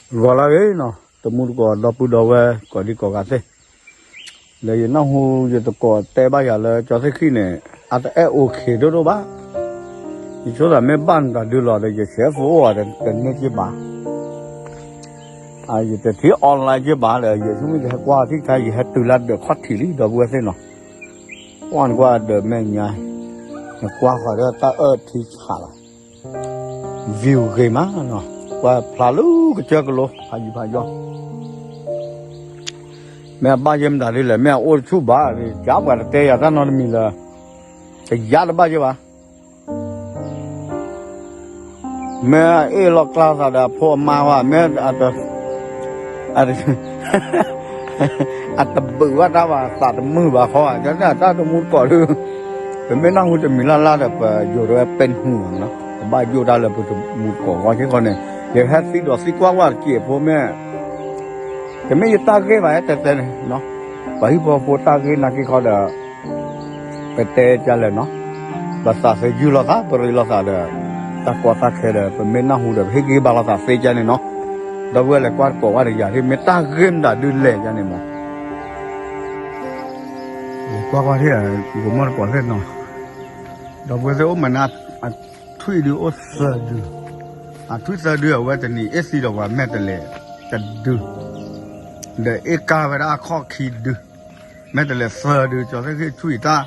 ဂီၤလၢအဂ့ၤနီၤ, တမူတကိးဒီပုၢ်ဒီဝဲၢ်ကိးဒံကိးဂၤသ့ၣ်, လၢယနၢ်ဟူယသကိးတဲဘၣ်ယၤလၢကၠီသ့ၣ်ဃံန့ၣ် အတအဲၣ်အိၣ်ခ့ဒိၣ်ဒိၣ်ဘၣ်. ယဆိသးမ့ၢ်ဘၣ်နတၢ်ဒုးလီၤဒီး ယဆဲးဖိအိၣ်အီၤတန့ၢ်က့ဘၣ်, ယတထံၣ် online က့ဘၣ်ဒီး ယဆိကမိၣ်ယဟဲကွၢ်ထံၣ်ခါ ယဟဲတုၤလၢဒၢးခီၣ်ထံးလံ ဒီပုၢ်ဝဲၢ်သ့ၣ်နီၤ, ကွၢ်နကွၢ်ဒီးမဲာ်ညါ, နကွၢ်ဃီၤဒီးတၢ်အၢၣ်ထံဆးလီၤ view ဂ့ၤမးနီၤ, ပှၤဖျါလၢကစၢၢ်ကလိ ဖးယံၤဖးယီၤ, မ့ၢ်အဘၣ်ယဲမတၤဒ်လဲၣ်, မ့ၢ်အအိၣ်တဆူၣ်ဘၣ်, ကပှၤတတဲယၤတၢ်နီတမံၤလၢ တယါတဘၣ်ယဲဘၣ်. မ့ၢ်အအ့ၣ်လိာ်ကျါသးဒီးအဖိအမါဝဲ, မ့ၢ် အတဘုးဘၣ်တၢ်ဘၣ်သးတမုာ်ဘၣ်ဃီ, တၢ်တမူတကိးဒီး ပမ့ၢ်နၢ်ဟူတမံၤလၢ်လၢ်ဒီး ပယိၤတဝဲပဲနဟူမးနီၤ, ပဘၣ်ယိၣ်တၢ်လၢပတမူတကိးဂီၢ်က့ဃီန့ၣ်, ယကဟဲသံဒီးသံကွၢ်ကွၢ်တက့ၢ်အဖိမ့ၢ် တမ့ၢ်ယတၢ်ဂ့ၢ်ဘၣ် တဲတဲန့ၣ်, ပှၤဟံၣ်ဖိဃီဖိတၢ်ဂ့ၢ်နာ်က့ခီဒီး ပတဲကလဲၣ်နီၤ, ပသးသယုၢ်လိာ်သး ပရ့လိာ်သးဒီး တၢ်ကီတၢ်ခဲဒီး ပမ့ၢ်နၢ်ဟူဒီး ပဟ့ၣ်ဂံၢ်ဘါလိာ်သးသ့ကန့ၣ်နီၤ, ဒီပုၢ်ဝဲၢ်လဲၤကွၢ်တကိးဝဲဒီးယၤ မ့ၢ်တၢ်ဂ့ၢ်မတၤဒုးလဲၣ်ကန့ၣ်မး ကွၢ်ကွၢ်ထံၣ် ဂိၤမီၢ်တကိးသ့ၣ်နီၤ, ဒီပုၢ်ဝဲၢ်သ့ၣ်အိၣ်မးန့ၣ် အထွံၣ်ဒုးအိၣ်သၢဒု, အထွံၣ်သၢဒု အဝဲတနံၤအ့ၣ်သံဒီးပှၤမဲာ်တလဲးတဒု, ဒီးအ့ၣ်ကါဝဲဒၣ်အခီၣ်ခံဒု, မဲာ်တလဲးသၢဒု ကၠီသ့ၣ်ဃံထွံၣ်တၢ်,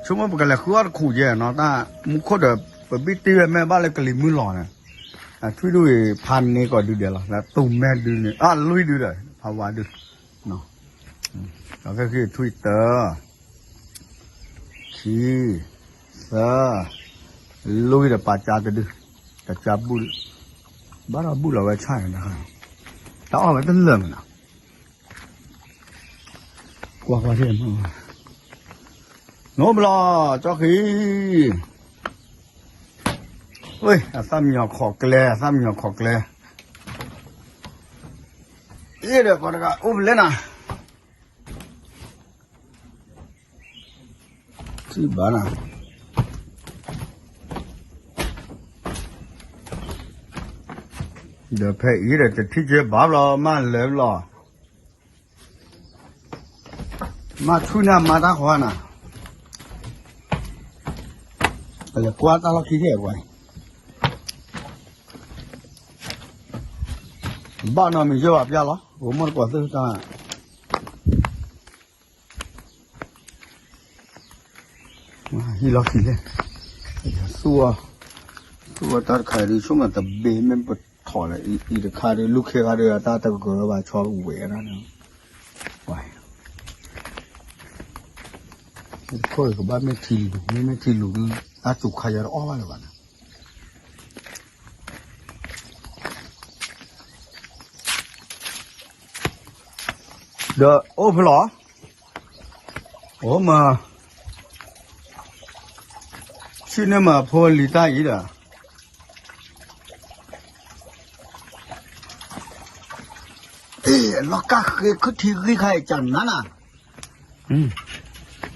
ဆိကမိၣ်ပကလဲၤဃုအီၣ်တခူးယဲနီၤ, တၢ်မူခိၣ်ဒီး ပဘံၣ်တံၢ်ဝဲမဲာ်ဘၣ်လၢကလံၤမုၢ်လီၤန့ၣ်, ထွံၣ်ဒုအံၤဖးန့ၢ်ကီးဒုဒဲးလီၤ, လၢတူၢ်မဲာ်ဒုန့ၣ် အလွံၢ်ဒုဒီး ဖးဝါဒု ကၠီသ့ၣ်ဃံထွံၣ်တၢ် ခံ, သၢ, လွံၢ်ဒီးပာ်ကၠါတဒု, ကၠါဘူၣ်, ဘၣ်ဒီးဘူၣ်လီၤဝဲဆၣ်န့ၣ်, တၢ်အီၣ်ဝဲတလၢာ်မးနီၤ, ကွၢ်ကွၢ်ထံၣ်, နအိၣ်ဘျီ, ကၠီဃံ, အသၣ်မံညီၤခိးကျဲ အသၣ်မံညီၤခိးကျဲ, အ့ၣ်ဒီးပှၤတဂၤအိၣ်ဖဲလဲၣ်နၤ ထံၣ်ဘၣ်နၤ, ဒီးဖဲအံၤဒီးတထံၣ်က့ဘၣ်ဘျီ မၤလၢာ်ဘျီ, မၤဆူၣ်န့ၢ်အမါတၢ်ဃီနၤ, လဲၤကွၢ်တၢ်လီၢ်ခံကဲပှၤ, ဘၣ်နီတမံၤယဲဘၣ်ပျၢ်လီၤ ဂိၤမီၢ်တကိးသ့ၣ်တၢ် ဟံၣ်လီၢ်ခံလဲၣ်, သူၣ်ဝဲတၢ်တခါဒုး ဆိကမိၣ်တဘ့ၣ်မ့ၢ်ပထီၣ်လၢ အံၤတခါဒုး လူၢ်ခ့ခါဒုး အတၢ်တဂၢၢ်ဘၣ် ဆီဝဲဒၣ်န့ၣ်, ဝဲ, ခိၣ်ကဘၣ်မ့ၢ်ထံလူၤ မ့မ့ၢ်ထံလူၤဒုး တၢ်စူၤခါယၤတအီၣ်ဘၣ်လၢၤဘၣ်န့ၣ် ဒီးအိၣ်ဖဲလီၤ, အိၣ်မး, ဆ့ၣ်န့ၢ်မးဖိလံၤတၢ်အံၤဒီး, လီၤကၢ်ဃ့ခုၣ်ထံဂံၢ်ခါအံၤကနၤနၤ,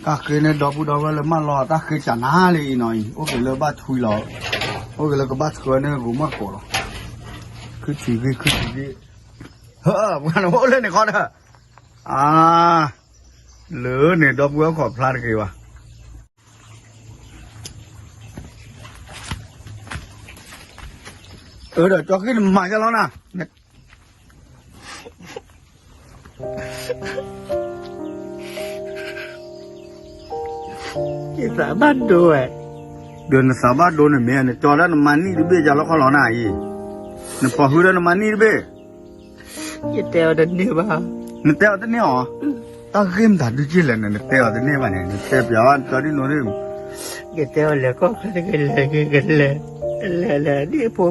ကၢ်ဃ့န့ၣ် ဒီပုၢ်ဒီဝဲၢ်လၢမၢလီၤတၢ်ဃ့ကနၤလံအံၤနီၤအံၤ အိၣ်က့ၤလၢဘၣ်ထွံလီၤ, အိၣ်က့ၤလၢကဘၣ်ဆှၢန့ၢ်ဂိၤမီၢ်တကိးလီၤ, ခုၣ်ထံဂံၢ်ခုၣ်ထံဂံၢ်, ပှၤန့ၣ်အိၣ်လၢန့ၣ်ခီဒီး, အါ, လၢန့ၣ် ဒီပုၢ်ဝဲၢ်ခိးဖျါတက့ၤဘၣ်, အၢ ဒီးကၠီဃံနမၤယါလီၤနၤ, ယသးဘၣ်ဒိဝဲ, ဒီးနသးဘၣ်ဒိန့ၣ်မ့ၢ် နကၠီလၢနမၤနံၣ်တဘ့ၣ်ယါလီၤခီလီၤနၤအံၤ, နဖီၣ်ဟုလၢနမၤနံၣ်တဘ့ၣ် ယတဲအီၤတန့ၢ်ဘၣ်, နတဲအီၤတန့ၢ်အီၤ, တၢ်ဂ့ၢ်မတၤဒုးက့လဲၣ်န့ၣ် နတဲအီၤတန့ၢ်ဘၣ်န့ၣ် နတဲပျးဘၣ်နကၠီဒ်နိးဒ်, ယတဲအီၤလဲၤကီၢ်ချၢတဂ့ၤလဲၤဂ့ၤကလဲၤ, လဲၤလဲၤဒ်အဖိ,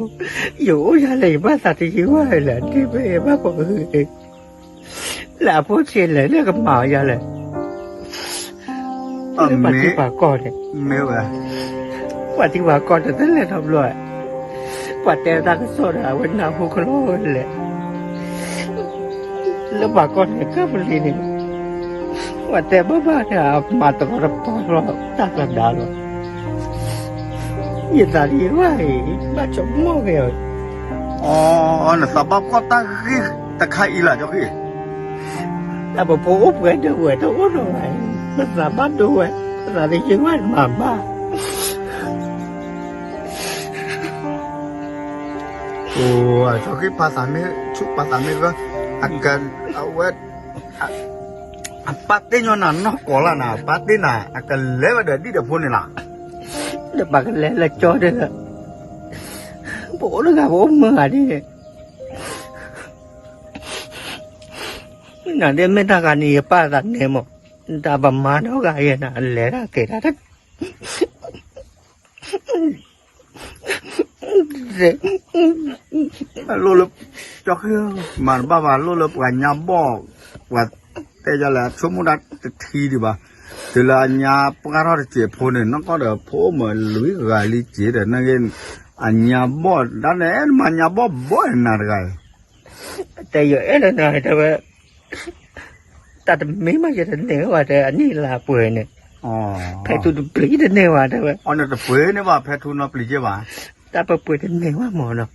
ယအိၣ်ယၤလဲၣ် ယဘၣ်သးတယံၤဝဲလဲၣ် ဒ်ဖဲယဘၣ်ကိးဂ့ၤ လၢအဖိဆံးလဲၣ် လၢကမၤအီၤယၤလဲၣ်, လၢပှၤထံပှၤကီၢ်န့ၣ်, မ့ၢ်ဝဲ, ပှၤထံပှၤကီၢ်န့ၣ် တလဲၤထီၣ်ဘျီ, ပှၤတဲတၢ်ကစီၣ်ဒီး အဝဲနၢ်ဟူကလီဝဲလဲၣ်, လၢပှၤကီၢ်န့ၣ် ကၢ်ပလံၤန့ၣ်, ပှၤတဲဘၣ်ဘၣ်ဒီး အမၤတရီတပါလီၤ တၢ်သဒါလီၤ, ယသးဒ်အံၤ ဘၣ်ဆိကမိၣ်က့ၤအီၤ, အီ နသးဘၣ်ကွၢ်တၢ်ဂ့ၢ်တခါအံၤလၢကၠီဃံ, တၢ်ပဖိအိၣ်ပှဲၤဒၣ်ဝဲတအိၣ်နီတဂၤအံၤ, ပသးဘၣ်ဒိဝဲ, ပသးတယုၢ်ဝဲမၤဘၣ်. အိ ကၠီဃံ ပာ်သးမ့ၢ်ဆူၣ် ပာ်သးမ့ၢ်ဂၢၢ်, အက အဝဲ အပၢ်တ့ၢ်ညီနၤနီၢ်ကီၢ်လၢနၤ, ပၢ်တ့ၢ်နၤ အကလဲၤဝဲဒီးဒ်ဒီးဖိန့ၣ်လီၤ. ဒီးပှၤကလဲၤလၢကၠီဒၣ်, ပအိၣ်တဂၤပအိၣ်မုာ်ဂၤဒ်န့ၣ်, နဒ်မ့ၢ်တၢ်ဂၤန့ၣ် ယပာ်သးန့ၣ်မး, တၢ်ပမၤနီၢ်ဂၤယဲနၤ လဲၤတၢ်က့ၤတၢ် လိၣ်လၢ ကၠီဃံ မၤတဘၣ်ဘၣ် လိၣ်လၢပှၤညါဘီၣ်, ပှၤတဲယၤလဲၣ် ဆိကမိၣ်တၢ်တထံဒံးဘၣ်, တုၤလၢအညါပှၢ်ထီၣ်တစဲးဖိန့ၣ် နီၢ်ကီၢ်ဒီးဖိအိၣ်မးလွံၢ်ဂၤလံက့ၤဒီး နာ်က့ အညါဘီၣ်ဒၣ်န့ၣ် မၤညါဘီၣ်ဘီၣ်နၤတဂၤအံၤ, တဲယအဲၣ်လၢနၤတဲဝဲ တၢ်တမံၤမး ယတန့ၢ်ဝဲတဲ အနံၣ်လါပှဲၤန့ၣ်, ဖဲထူတပျံၤတန့ၢ်ဝဲတဲဝဲ, အီ နတပှဲၤန့ၢ်ဘၣ် ဖဲထူနီပျံၤက့ၤဘၣ်, တၢ်ပပှဲၤတန့ၢ်ဝဲမၢ်နီၤ,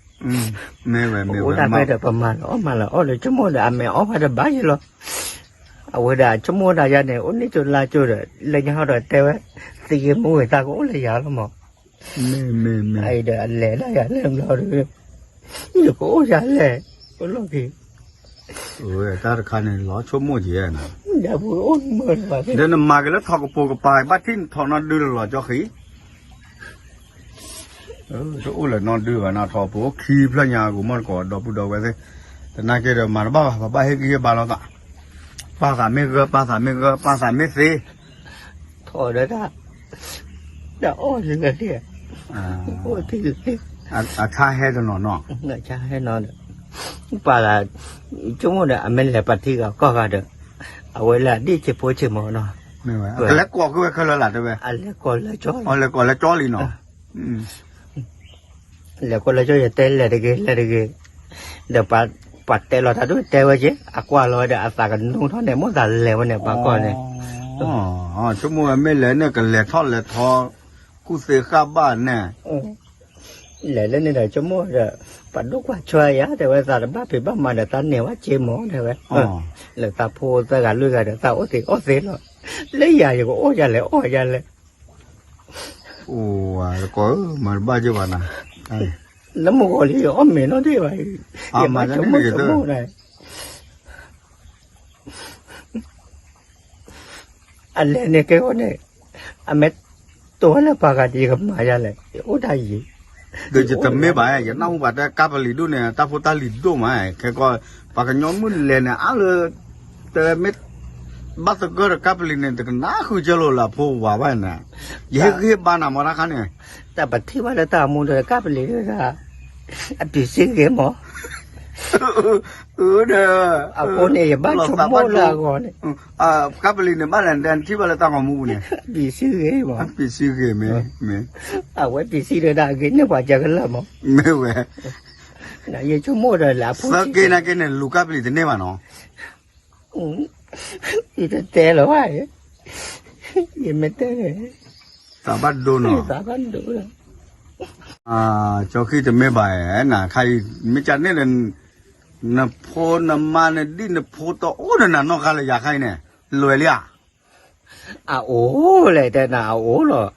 မ့ၢ်ဝဲ မ့ၢ်ဝဲ ပအိၣ်ဒၣ်ဖဲဒီးပမၤလီၤအီၣ်မၤလီၤအီၣ်လၢ ဆိကမိၣ်ဒီး အမဲာ်အီၣ်ဝဲတဘၣ်ယဲလီၤ, အဝဲဒၣ်ဆိကမိၣ်ဒၣ်ယၤန့ၣ် အိၣ်န့ၢ်ကၠိလါကၠိဒီး လၢညါဟီဒီးတဲဝဲ သံဂ့ၤမူဂ့ၤသးကအိၣ်လၢယၤလီၤမၢ် အံၤဒီးအလဲၤဒၣ်ယၤလဲၤဘျီဒီး ယကအိၣ်ယၤလဲၣ်, အိၣ်လီၢ်က့ၤ, တၢ်တခါန့ၣ် လီၤဆိကမိၣ်က့ၤ, ဒီးနမၤက့ၤလၢထီၣ်ကပိာ်ကပၤ ဘၣ်ထံၣ်နထီၣ်နီၢ်ဒုလီၤကၠီဃံ, တအိၣ်လၢၤနီၢ်ဒုဘၣ်နီၤ ထီၣ်ကပိာ်အိၣ်ခံဖျၢၣ်ညါ ကမီၢ်တကိး ဒီပုၢ်ဒီဝဲၢ်သ့ၣ်, တနာ်က့ဒီးမၤတဘၣ်ဘၣ် ပဘၣ်ဟ့ၣ်ဂံၢ်ဟ့ၣ်ဘါလိာ်သး, ပာ်သးမ့ၢ်ဂၢၢ် ပာ်သးမ့ၢ်ဂၢၢ် ပာ်သးမ့ၢ်သ့ ထီၣ်ဒီးတၢ်, တၢ်အီၣ်လၢကသ့ၣ်, အိၣ်သ့ၣ်လၢသ့ၣ်, အဆါဟဲတနီၤနီၤ, အဆါဟဲနီၤဒီး, ပာ်သး, ဆိကမိၣ်ဒီး အမ့ၢ်လဲၤပာ်ထံဂၤကီၢ်ဂၤဒီး, အဝဲလၢအဒ့ၣ်ဆ့ဖိဆ့မီၤနီၤ, ကလဲၤကိးက့ၤဝဲခဲလၢာ်လၢတဲဝဲ, အလဲၤကိးလၢကၠီလံ, လဲၤကိးလၢကၠီ ယတဲလဲၤတဂ့ၤ လဲၤတဂ့ၤ, ဒီးပှၤတဲလီၤတၢ်ဒိၣ်တဲဝဲက့ၤ အကွၢ်လီၤဝဲဒီးအသးကနူၤထီၣ်န့ၣ် မိၣ်သးလဲၤဝဲန့ၣ် ပှၤကီၢ်န့ၣ်, ဆိကမိၣ်ဝဲမ့ၢ်လဲၤန့ၣ် ကလဲၤထီၣ်လဲၤထီ, ကူၣ်သ့ဃၣ်ဘၣ်န့ၣ်, လဲၤလၢန့ၣ်ဒီး ဆိကမိၣ်ဒီး, ပှၤဒိၣ်ကွၢ်ဆွဲယၤ တဲဝဲသးတဘၣ်ဖံးဘၣ်မၤဒီး သးန့ၢ်ဝဲက့ၤမီၤ တဲဝဲ, လၢသးဖိသၢဂၤလွံၢ်ဂၤဒီး သးအိၣ်သ့အီၣ်သ့လီၤ, လၢယၤယကအီၣ်ယၤလဲၣ်အီၣ်ယၤလဲၣ် အိၣ်ဝဲတကိးဧၢ မၤတဘၣ်က့ၤဘၣ်နၤ, လၢမုၢ်ဂီၤလံယအီၣ်မ့ၤနီတဘျီဘၣ်, ယမၤဆိကမိၣ်ဆိကမိၣ်န့ၣ်, အလဲၤန့ၣ်ကဲဃီန့ၣ်, အမ့ၢ်တိၢ်ဝဲလၢပှၤဂၤဒီး ယကမၤယၤလဲၣ် ယအိၣ်တၢ်ယံၤ, ဒီးယတမ့ၢ်ဘၣ် ယနၢ်ဟူဘၣ်တဲ ကါပလံၤဒိၣ်န့ၣ် တၢ်ဖိတၢ်လံၤဒိၣ်မး ခဲကီး, ပှၤကညီမုၢ်လဲၤန့ၣ် အါလၢ, တဲမ့ၢ်, ဘၣ်သဂၢၢ်ဒီးကါပလံၤန့ၣ် တကနၣ်ဃုာ်ကၢလိာ်လၢအဖိဝၤဘၣ်န့ၣ်, ယဟ့ၣ်ဂံၢ်ဟ့ၣ်ဘါနၤမ့ၢ်တၢ်ခါန့ၣ်, တၢ်ပထံၣ်ဘၣ်လၢတၢ်အမူဒီးကါပလံၤဒၣ်, အပံၤစံဂ့ၤမး ဒီး, အဃိန့ၣ် ယဘၣ်ဆိကမိၣ်လၢအဂီၢ်န့ၣ်, ကါပလံၤန့ၣ်ဘၣ်လဲၣ် နထံၣ်ဘၣ်လၢတၢ်ဂီၤမူပူၤန့ၣ်, ပံၤစံဂ့ၤမး, ပံၤစံဂ့ၤမ့ၢ်, အဝဲပံၤစံဒၣ်အဂ့ၤန့ၢ်ပှၤကကလၢာ်မး, မ့ၢ်ဝဲ, ယဆိကမိၣ်ဒီးလၢအဖိသၢက့ၤနာ်က့န့ၣ် လူၤကါပလံၤတန့ၢ်ဘၣ်နီၤ ယတတဲလၢၤဘၣ်, ယမ့ၢ်တဲန့ၣ်, သးဘၣ်ဒိနီၤ, သးဘၣ်ဒိလီၤ, ကၠီဃံတမ့ၢ်ဘၣ်ဧါ နခါအံၤ မ့ၢ်ကန့ၣ်ဒီး, နဖိနမါနဒံၣ်နဖိတအိၣ်ဒီးနၤ နီၢ်ကါလၢယၤခါအံၤန့ၣ်, လွဲၤလံဧါ အအိၣ်လဲၣ် တဲနၤအအိၣ်လီၤ,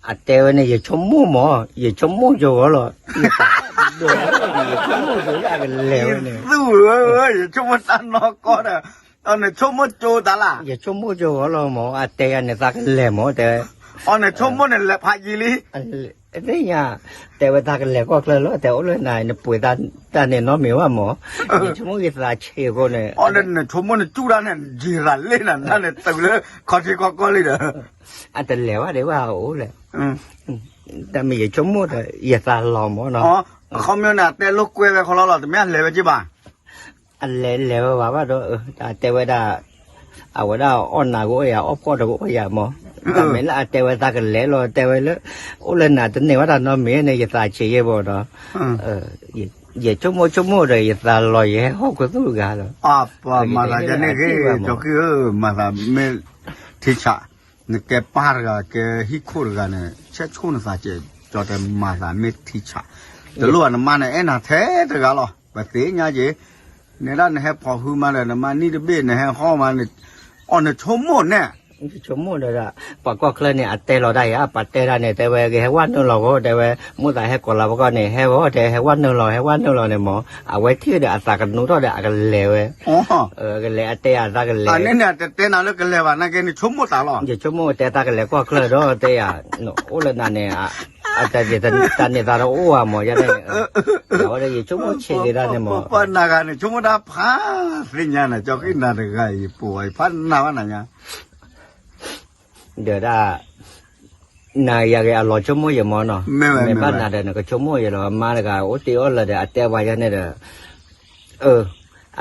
အတဲဝဲန့ၣ် ယဆိကမိၣ်မး ယဆိကမိၣ်ကၠီဂီၤလီၤ, ယဆိကမိၣ်ကၠီလၢအကလဲၤဝဲန့ၣ်, ယဆိကမိၣ်တၢ်နီၢ်ကီၢ်ဒီး, အနဆိကမိၣ်ကၠီတၢ်လၢ, ယဆိကမိၣ်ကၠီဂီၤလီၤမး အတဲယၤန့ၣ် သးကလဲၤမး တဲဝဲ, အနဆိကမိၣ်န့ၣ်လဲၤဖးယံာ်လံ သ့ၣ်ညါ, တဲဝဲသးကလဲၤကီၢ်ချၢလီၤ တဲအိၣ်လၢနၤ နပှ့ၤတၢ်န့ၣ်နီတမံၤဘၣ်မး, ယဆိကမိၣ်ယသးဆံးအဃိန့ၣ်, အနဆိကမိၣ်နကၠူၣ်တၢ်န့ၣ် ယံာ်သးလ့ၣ်နၤ တၢ်န့ၣ်တုၤလၢခီထံခီကီၢ်လံဒီး, အတလဲၤဘၣ်ဒံးဘၣ်အအိၣ်လဲၣ်, တၢ်မ့ၢ်ယဆိကမိၣ်ဒီး ယသးလီၤမးနီၤ, အခီပညီန့ၣ် အတဲလိာ်ကွဲဝဲခီလီၤလီၤ တမ့ၢ်အလဲၤဝဲက့ၤဘၣ် အလဲၤလဲၤဝဲဘၣ်ဘၣ်ဒီး, တဲဝဲဒၣ်, အဝဲဒၣ်အီၣ်နၤကအိၣ်ယၤ အီၣ်ဖှီၣ်တကအိၣ်ယၤမး, တၢ်မ့ၢ်လၢအတဲဝဲသးကလဲၤလီၤ တဲဝဲလၢ, အိၣ်လၢနၤတန့ၢ်ဝဲတၢ်နီတမံၤန့ၣ် ယသးဆံးယဲၢ်ဘၣ်ဒီး, ယဆိကမိၣ်ဆိကမိၣ်ဒီး ယသးလီၤယဟဲဟီၣ်ခိၣ်သူၣ်တဂၤလီၤ, ပှၤမၤသးယၤန့ၣ်ဂ့ၤ, ကၠီဃံဧၢ, မၤသးမ့ၢ်ထံဆး, နကဲပၢ်တဂၤ ကဲဟံၣ်ခိၣ်တဂၤန့ၣ် ဆဲးဆိၣ်နသးကဲး, ကၠီတဲမၤသးမ့ၢ်ထံဆး, တလိၣ်ဘၣ် နမါန့ၣ်အဲၣ်နၤထဲတဂၤလီၤ ပသ့ၣ်ညါက့ၤ, နဲဒၣ်နဟဲဖိးဟုမးဒီး နမါနံၣ်တဘ့ၣ် နဟဲဟီၣ်မးန့ၣ်, အီၤနဆိကမိၣ်န့ၣ်, ဆိကမိၣ်ဒီး ပှၤကီၢ်ချၢန့ၣ် အတဲလီၤတၢ်ယၤ ပှၤတဲဒၣ်န့ၣ် တဲဝဲကဟဲဝဲနုာ်လီၤဂီၢ် တဲဝဲ မိၣ်သးဟဲကိးလီၤပကီၢ်န့ၣ် ဟဲဂီၢ် တဲဟဲဝဲနုာ်လီၤ ဟဲဝဲနုာ်လီၤန့ၣ်မး အဝဲထံၣ်ဒီးအသးကနူထီၣ်ဒီးအကလဲၤဝဲ ကလဲၤအတဲအသးကလဲၤ, န့ၣ်န့ၣ် တတဲနၤလၢကလဲၤဘၣ် နာ်က့နဆိကမိၣ်သးလီၤ, ယဆိကမိၣ်တဲသးကလဲၤကီၢ်ချၢဒီးတဲယၤ, အိၣ်လၢနၤန့ၣ်, အတၢ်န့ၣ်သးတအိၣ်ဧါမး ယန့ၣ်, အဝဲဒၣ်ယဆိကမိၣ်ဆံးက့ၤဒၣ်န့ၣ်မး, ပှၤနၤဂၤန့ၣ် ဆိကမိၣ်တၢ်ဖးသ့ၣ်ညါန့ၣ် ကၠီဃံနၤတဂၤအံၤ ပှၤဖးနၤဘၣ်နၤညါ ဒီးဒၣ်, နၤယၤဂ့ၤအလီၤဆိကမိၣ်ယမ့ၢ်နီၤ, မ့ၢ်ဘၣ်နၤဒီး နကဆိကမိၣ်ယလီၤ အမါတဂၤ အိၣ်တ့ၢ်အီၣ်လၢၤဒီး အတဲပှၤယၤန့ၣ်ဒီး,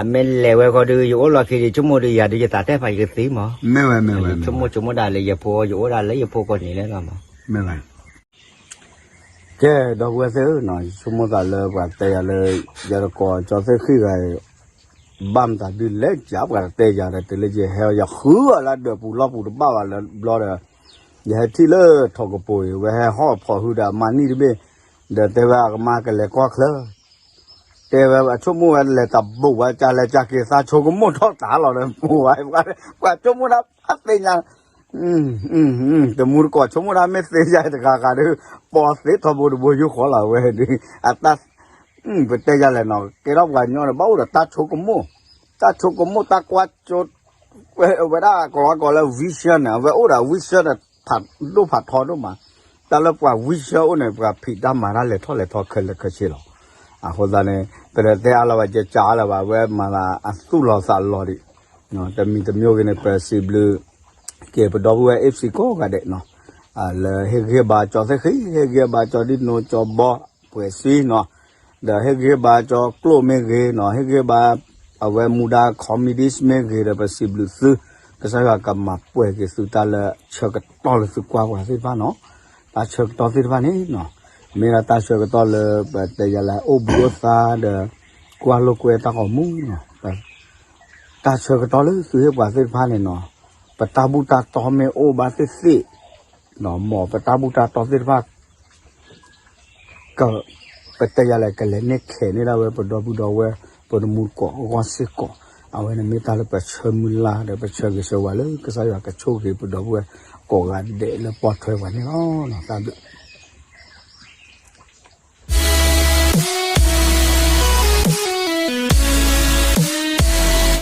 အမ့ၢ်လဲၤဝဲဃီဒီး ယအိၣ်လီၤခံဒီး ဆိကမိၣ်ဒီးယၤဒီး ယသးတဲဖးယကသံမး, မ့ၢ်ဘၣ်, ဆိကမိၣ်ဆိကမိၣ်ဒၣ်လၢယဖိ ယအိၣ်ဒၣ်လၢယဖိကိးနံၤလဲၣ်လီၤမး, မ့ၢ်ဘၣ် ကဲ ဒီပုၢ်ဝဲၢ်သ့ၣ်ဧၢ, ယဆိကမိၣ်သးလၢပှၤတဲယၤလၢ ယတကိးကၠီသ့ၣ်ဃံဂၤအံၤ, ဘၣ်မတၤဒုးလဲၤကးပှၤတတဲယၤဒီး တုၤလၢယဟဲ ယဃုအီၤလၢဒၢးပူၤလီၢ်ပူၤတဘၣ်ဘၣ်လၢဘျီဒီး, ယဟဲထံၣ်လၢထိးကပိၤအံၤ ဝဲဟဲဟီၣ်ဖိးဟုဒီးအမါနံၣ်တဘ့ၣ်, ဒီးတဲဝဲအကမါကလဲၤကီၢ်ချၢ တဲဝဲအဆိကမိၣ်ဝဲလဲၤတဘူးဝဲ ကလဲၤကက့ၤ သးဆိကမိၣ်ထီၣ်တၢ်လီၤဒီး ပှၤ, ပှၤဆိကမိၣ်တၢ်ဖးသ့ၣ်ညါ, တမူတကိးဆိကမိၣ်တၢ်မ့ၢ်သ့ယၤတဂၤဂၤဒီး, ပိာ်သ့ထီဘိတဘိယူၢ်ဃီလီၤဝဲဒီး, အတၢ်, ပတဲယၤလဲၣ်နီၤ ကဲထီၣ်ပှၤကညီဒီး ဘၣ်အိၣ်ဒီးတၢ်ဆိကမိၣ်, တၢ်ဆိကမိၣ်တၢ်ကွၢ်ကၠိ, ဝဲဒၣ်ကိးလၢကိးလၢ vision န့ၣ် အဝဲအိၣ်ဒီး vision န့ၣ် ဖးဒိၣ်ဖးထီဒိၣ်မး, တၢ်လၢပှၤ vision အိၣ်န့ၣ် ပှၤဖံးတၢ်မၤတၢ်လဲၤထီၣ်လဲၤထီခဲလၢာ်ခဲဆ့လီၤ. အဃိသတးန့ၣ် ပတတဲအါလၢၤဘၣ် ကကးအါလၢၤဘၣ် အဝဲမၤသးအသူၣ်လီၤသးလီၤဒံး, တမံၤတမံၤဂ့ၤန့ၣ် ပစံးဘျုးက့ၤပဒီပုၢ်ဝဲၢ် F C ကိးဂၤဒဲးနီၤ, လၢဟ့ၣ်ဂံၢ်ဘါကၠီသ့ၣ်ဃံ ဟ့ၣ်ဂံၢ်ဘါကၠီဒံနိ ကၠီဘီ ပှဲၤစံနီၤ, ဒီးဟ့ၣ်ဂံၢ်ဘါကၠီကျိၣ်မ့ၢ်ဂ့ၤနီၤ ဟ့ၣ်ဂံၢ်ဘါ အဝဲမူဒါ comedies မ့ၢ်ဂ့ၤဒီး ပစံးဘျုးသု, ကစၢ်ယွၤကမၤပှဲၤက့ၤသုတၢ်လၢဆၢကတီၢ်လၢသုကွၢ်ပှၤသ့ၣ်တဖၣ်နီၤ, တၢ်ဆၢကတီၢ်သ့ၣ်တဖၣ်န့ၣ်နီၤ, မ့ၢ်ဒၣ်တၢ်ဆၢကတီၢ်လၢပတဲယၤလၢအိၣ်ဘှံးအိၣ်သါဒီး ကွၢ်လိာ်ကွဲတၢ်ဂီၤမူနီၤ တၢ်ဆၢကတီၢ်လၢသုဟ့ၣ်ပှၤသ့ၣ်တဖၣ်န့ၣ်နီၤ, ပတၢ်ဘူၣ်တၢ်တီမ့ၢ်အိၣ်ဘၣ်သ့ၣ်သ့ၣ်, မ်ပတၢ်ဘူၣ်တၢ်တီသ့ၣ်တဖၣ်, က, ပတဲယၤလဲၣ် ကလဲၤန့ၢ်ခဲးန့ၢ်ဒၣ်ဝဲပဒီပုၢ်ဒီဝဲၢ် ပတမူတကိးအဂီၢ်စ့ၢ်ကီး, အဝဲန့ၣ်မ့ၢ်တၢ်လၢပဆၢမုၢ်လၢ်ဒီး ပဆၢဂ့ၤဆၢဝါလၢကစၢ်ယွၤကဆိၣ်ဂ့ၤပဒီပုၢ်ဝဲၢ်ကိးဂၤဒဲးလၢပိာ်ထွဲပှၤန့ၣ်လီၤ. တၢ်ဘျုး